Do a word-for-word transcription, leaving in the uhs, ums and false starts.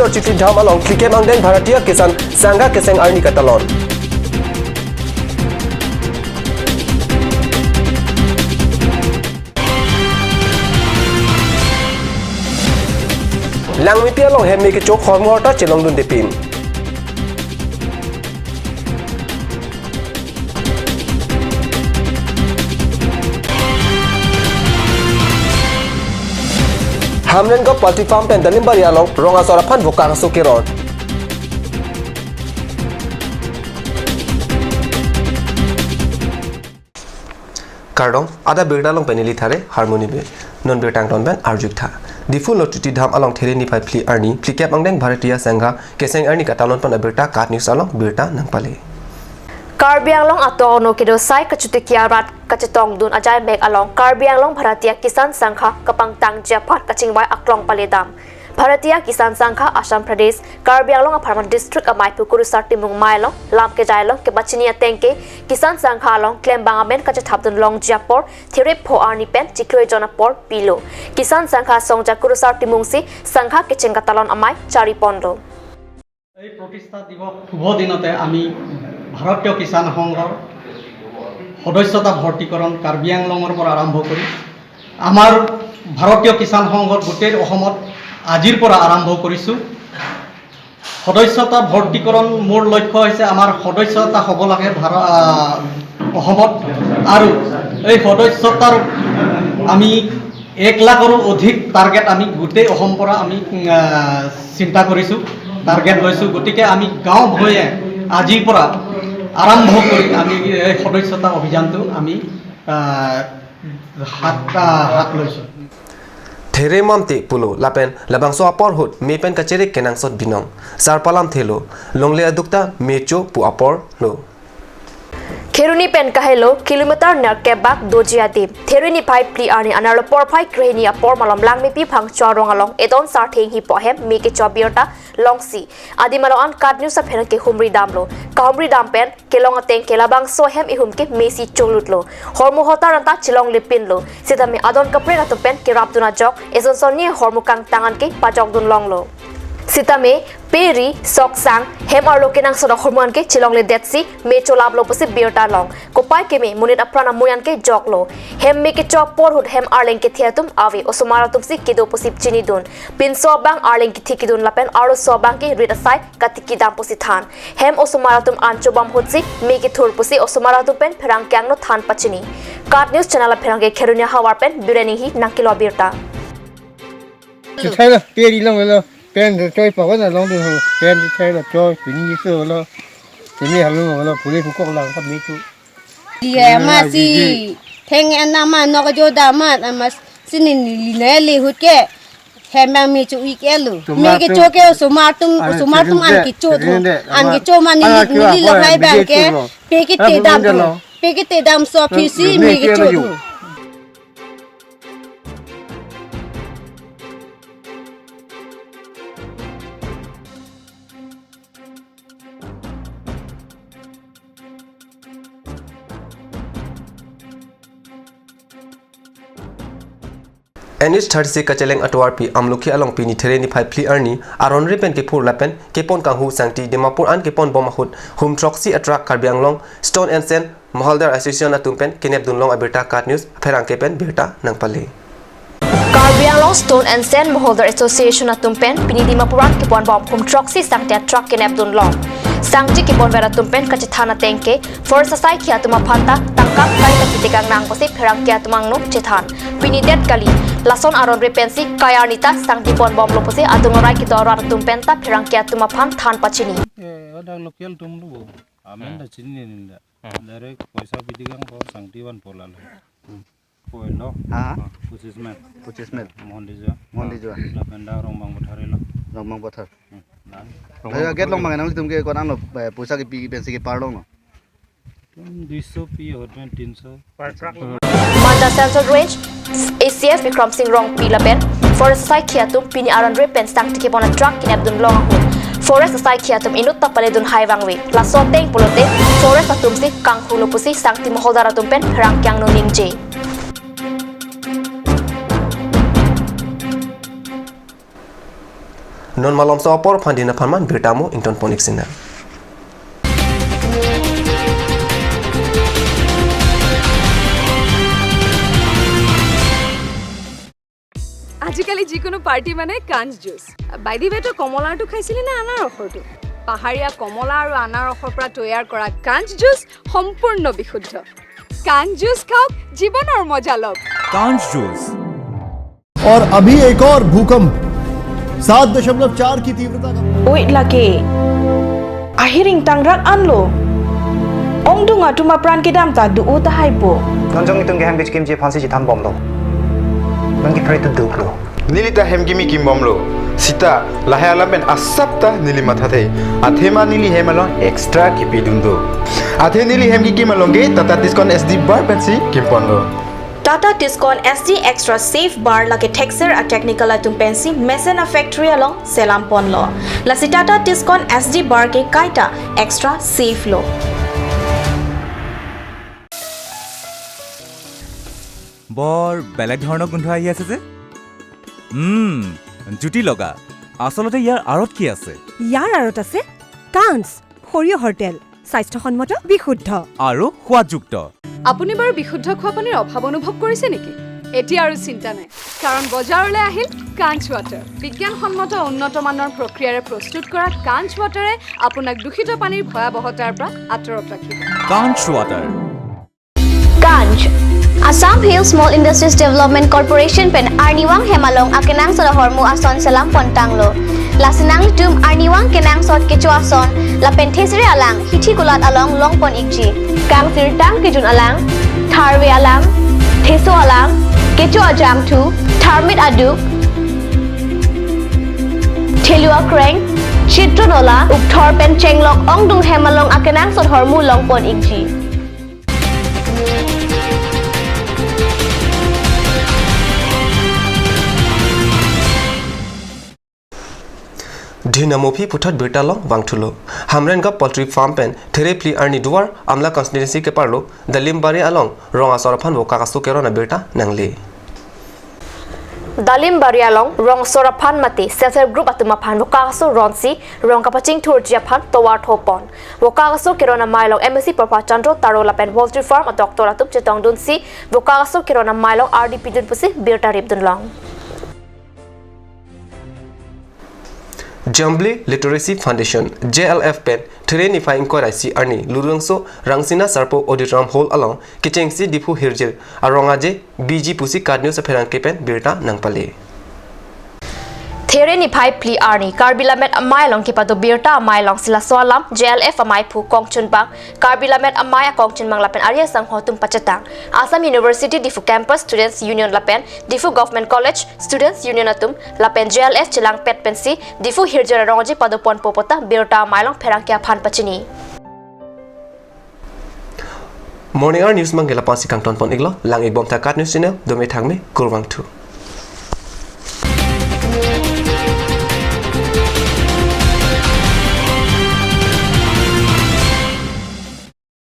Lorchiti Dham along phlikep angdeng Bharatiya Kisan Sangha keseng arni katalon. Langmepi along hem me kecho hormu horta chelongdundepin. Hamren Gop Poultry Farm pen Dalimbari along rong asor aphan vokang aso keron. Kardom, adap birta along pen neli Thare, Harmoni Bey. Non birta angton pen arjuktha. Diphu Lorchiti Dham along There niphai phli arni phlikep angdeng Bharatiya Sangha keseng arni katalon pen abirta KAT News along birta nangpale. Karbi Anglong ato ono kedo sai kachotiki arat kachetongdun ajai mek along Karbi Anglong Bharatiya Kisan Sangha kapangtangji aphan kachingvai aklong paledam. Bharatiya Kisan Sangha Assam Pradesh, Karbi Anglong apharman district amei phu Kurusar Timung amei along lam kejai along kepachini ateng ke Kisan Sangha along klembang amen kachethapdun longji apor There pho arni pen chiklo jon apor pilo. Kisan Sangha asongja Kurusar Timung si Sangha kecheng katalon amei chariponlo. এই প্ৰতিষ্ঠা দিৱস শুভ দিনতে আমি ভাৰতীয় কিষাণ সংঘৰ সদস্যতা ভৰ্তিকৰণ কাৰ্বি আংলঙৰ পৰা আৰম্ভ কৰি আমাৰ ভাৰতীয় কিষাণ সংঘত গোটেই অসমত আজিৰ পৰা আৰম্ভ কৰিছোঁ। সদস্যতা ভৰ্তিকৰণ মোৰ লক্ষ্য হৈছে আমাৰ সদস্যতা হ'ব লাগে ভাৰ-, আহ, অসমত। আৰু এই সদস্যতাৰ আমি এক লাখৰো অধিক টাৰ্গেট আমি গোটেই অসম পৰা আমি, উম, আহ, চিন্তা কৰিছোঁ, টাৰ্গেট লৈছোঁ। গতিকে আমি গাঁও ভূঞে আজিৰ পৰা আৰম্ভ কৰি আমি এই সদস্যতা অভিযানটো আমি, আহ, হাত, আহ, হাত লৈছোঁ। There mamte pulo lapen labangso apor ahut me pen kachere kenangsot binong. Sarpo alam thelo, longle aduk ta me cho pu apor lo. Kheroni pen kahelo kilometer nerkep bak doji adim. There niphai phli arni anerlo porphai krehini apor malom Langmepi Phangcho arong along Edon Sarthe Enghipo ahem me kecho birta longsi adim along an KAT News apherangke humri damlo. Kahumri dam pen kelong ateng ke labangso ahem ihum ke mesi cholutlo. Hormu horta anta chelonglepinlo. Sitame adon kaprek atum pen kerapdun ajok eson son ni hormu kangtang an ke pajokdun longlo. Sitame peri, soksang, hem arlo kenangsot ahormu an ke chelongledetsi me cholaplo pusi birta long. Kopai keme monit apran amoi an ke joklo. Hem me kecho apor ahut hem arleng kethe atum ave, osomar atum si kedo pusi chinidun. Pinso abang arleng kethe kedun lapen arloso abang ke rit asai katiki dam pusi than. Hem osomar atum an chobom ahutsi me kethur pusi osomar atum pen pherangke angno than pachini. KAT News channel apherangke Kheroni ahavar pen Biren Enghi nangkelo birta. Chethai lo, peri longlo, pen choi pa ko na longdun ho, pen chethai lo choi, pini so lo, pini halung lo, pule pukok lang kap me chu. Iya, eh, masi. Theng en nama nok jo damat, amas sini nili na le hut ke. Hem bang me cho ik elu. Me kecho ke osomar atum, osomar atum an kecho tu. An kecho ma nili, nili lo hai bang ke. Peke te dam tu. Peke te dam so phisi me kecho tu. NH thirty-six kacheleng atovarpi Amlokhi along pini There niphai phli arni aron re pen kephur lapen kepon kanghu sangti Dimapur an keponbom ahut hum throksi atruck Karbi Anglong Stone and Sand Moholdar Association atum pen kenepdun long abirta KAT News apherangke pen birta nangpale. Karbi Anglong Stone and Sand Moholdar Association atum pen pini Dimapur an keponbom hum throksi sangti atruck kenepdun long. Sangti keponver atum pen kachethan ateng ke forest asaikhi atum aphan ta tangka kai ta kitikang nang pusi pherangke atum angno chethan. Pini det kali, lason aron re pensi kai arni ta sangti ponbomlo pusi adung arai kedo arat atum pen ta pherangke atum aphan than pachini. Eh, ada local tum lu. Amen da chini ninda. Hmm. Direct poisa pidi kang ko sangti van pola lo. Hmm. Poilo. Ha? Pochis mil. Pochis mil. Mohon dijua. Mohon dijua. Lapen da Rongbang Pathar lo. Rongbang Pathar. Hmm. Dan. Ayo, get long mangenang tum ke konan lo, eh, poisa kepi pensi kepar long lo. Tum duiso pi hot men tinso. Manda Central Range ACS Bikram Singh Rongpi lapen forest asaikhi atum pini aron re pen sangti kepon atruck kenepdun long ahut forest asaikhi atum inut ta paledun hai vangve. Laso ateng pulote forest atum si kanghulo pusi sangti moholdar atum pen pherangke angno ningje. Non malomso apor aphan dina aphan man birta mo ington pon ik sinang. আজিকালি যিকোনো পাৰ্টি মানে কাঞ্চ juice. By the ৱে, তই কমলাৰটো খাইছিলি নে আনাৰসৰটো? পাহাৰীয়া কমলা আৰু আনাৰসৰ পৰা তৈয়াৰ কৰা কাঞ্চ জুচ সম্পূৰ্ণ বিশুদ্ধ। কাঞ্চ জুচ খাওক, জীৱনৰ মজা লওক। Kanch Juice। और अभी एक और भूकंप, सात दशमलव चार की तीव्रता का। Oi lake. Ahiring tangrak anlo. Ongdung atum apran kedam ta do-o tahai po. Nonjong itum kehem kechikimji aphansi chethan bomlo. Non kephere tu duklo. Neli ta hem kimi kim bomlo. Sita, lahai alam pen asap ta neli mathathe. Athema neli hem along extra kipidun do. Athe neli hem kikim along ke Tata Tiscon S D Bar pensi kimponlo. Tata Tiscon S D Extra Safe Bar lake thekser a technical atum pensi mesen a factory along selam ponlo. Lasi Tata Tiscon S D Bar ke kaita extra safe lo. বৰ বেলেগ ধৰণৰ গোন্ধ আহি আছে যে। উম, জুতি লগা। আচলতে ইয়াৰ আঁৰত কি আছে? ইয়াৰ আঁৰত আছে কাঞ্চ, সৰিয়হৰ তেল, স্বাস্থ্যসন্মত, বিশুদ্ধ। আৰু সোৱাদযুক্ত। আপুনি বাৰু বিশুদ্ধ খোৱা পানীৰ অভাৱ অনুভৱ কৰিছে নেকি? এতিয়া আৰু চিন্তা নাই, কাৰণ বজাৰলৈ আহিল কাঞ্চ ৱাটাৰ। বিজ্ঞানসন্মত উন্নত মানৰ প্ৰক্ৰিয়াৰে প্ৰস্তুত কৰা কাঞ্চ ৱাটাৰে আপোনাক দূষিত পানীৰ ভয়াৱহতাৰ পৰা আঁতৰত ৰাখিব। Kanch Water। Kanch, Assam Hill Small Industries Development Corporation pen arnivang hem along akenangsot ahormu ason selam pontanglo. Lasi nanglitum arnivang kenangsot kecho ason lapen thesere alang hithi kulat along longpon ikji. Kangsirtang kejun alang, tharve alang, theso alang, kecho ajangthu, tharmit aduk, thelu akreng, chitro nola, ukthor pen chenglok ongdung hem along akenangsot ahormu longpon ikji. Dhinamophi puthot birta long vangthulo. Hamrengap Poultry Farm pen Therephli arni Duar Amla constituency keparlo Dalimbari along rong asor aphan vokak aso keron abirta nangle. Dalimbari along rong asor aphan mate self help group atum aphan vokak aso ronsi rong kapachingthurji aphan tovar thopon. Vokak aso keron amei along M A C Prabhat Chandra Taro lapen Poultry Farm a doctor atum chetongdunsi vokak aso keron amei along ardi pidun pusi birta ripdun long. Jambli Literacy Foundation, J L F pen There niphai ingkoi ra isi arni Lurungso Rangsina Sarpo Auditorium Hall along kechengsi Diphu Hirjir arong aje biji pusi KAT News apherangke pen birta nangpale. There niphai phli arni Karbi Lammet Amei along kepado birta amei alongsi laso alam J L F ameiphu Kongchunbang, Karbi Lammet Amei a Kongchunbang lapen arje asangho atum pachetang. Assam University Diphu Campus Students Union lapen Diphu Government College Students Union atum lapen J L F chelangpet pensi Diphu Hirjir arong aje padoponpo pu ta birta amei along pherangke aphan pachini. Morning Hour News abang ke la-ansi kangtonpon iklo, lang ikbom tha KAT News channel, dome thangme, kurvangthu.